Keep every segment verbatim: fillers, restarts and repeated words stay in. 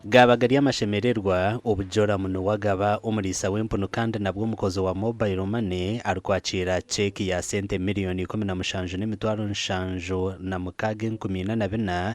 Gaba gari amashemererwa, obu Joram Nuwagaba, omuriisa w'empunu kandi nabwo omukozi wa Mobile Money, arikwakiira ceeki ya sente miriyoni ikumi na mushanju n'emitwaro nshanju na mukaaga enkumi ina na bina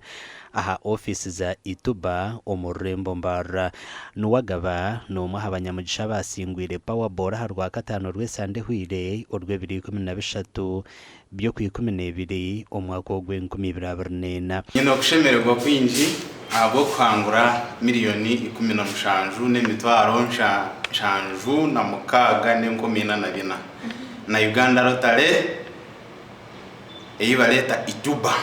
aha ofiisi za Ituba omu rurembo Mbarara. Nuwagaba n'omwe aha banyamugisha abaasingwire Powerball aha Rwakataano rw'esande ehweire orw'ebiro ikumi na bishatu by'okwa ikumi n'ebiri omwaka ogw'enkumi ibiri abiri n'ena. Nyine okushemererwa kwingi ahabw'okuhangura miriyoni ikumi na mushanju n'emitwaro nsha-, nshanju na mukaaga n'enkumi ina na bina na Uganda Lottery, ei bareeta Ituba.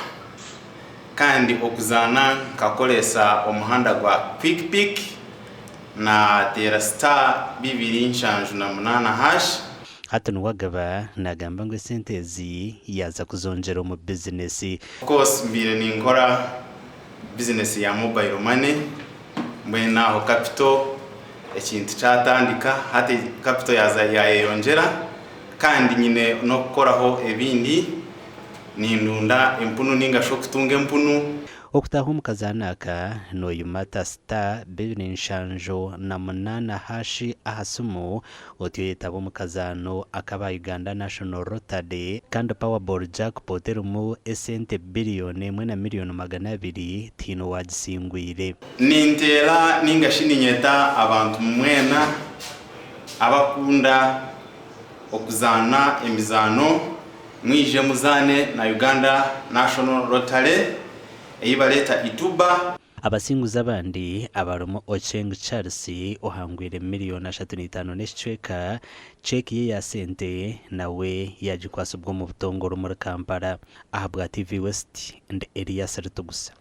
Kandi okuzaana nkakoresa omuhanda gwa Quick Pick, nateera star bibiri nshanju na munaana hash. Hati Nuwagaba nagamba ngu esente ezi yaza kuzongyera omu bizinesi. Of course, mbaire ninkora bizinesi ya mobile money, mbwenu aho capital ekintu kyatandika, hati capital yaza yayeyongyera, kandi nyine n'okukoraho ebindi, nindunda empunu ninga shi okutunga empunu. Okutaaha omu kazaano aka, noyimata star bibiri nshanju na munaana hash aha simu, otyo oyetaba omu kazaano ak'aba Uganda National Lottery, kandi Powerball jackpot erimu esente biliyoni emwe na miliyoni magana abiri, tihaine owagisingwire. Ninteera ninga shi ninyeta abantu mwena abakunda okuzaana emizaano, mwije muzaane na Uganda National Lottery, ei bareeta Ituba. Abasinguzi abandi abarimu Ocheng Charles ohangwire miliyoni ashatu n'itaano n'ekicweka, ceeki ye ya sente nawe yagikwasibwa omu butongore omuri Kampala. Ahabwa T V West, ndi Elias Rutugusa.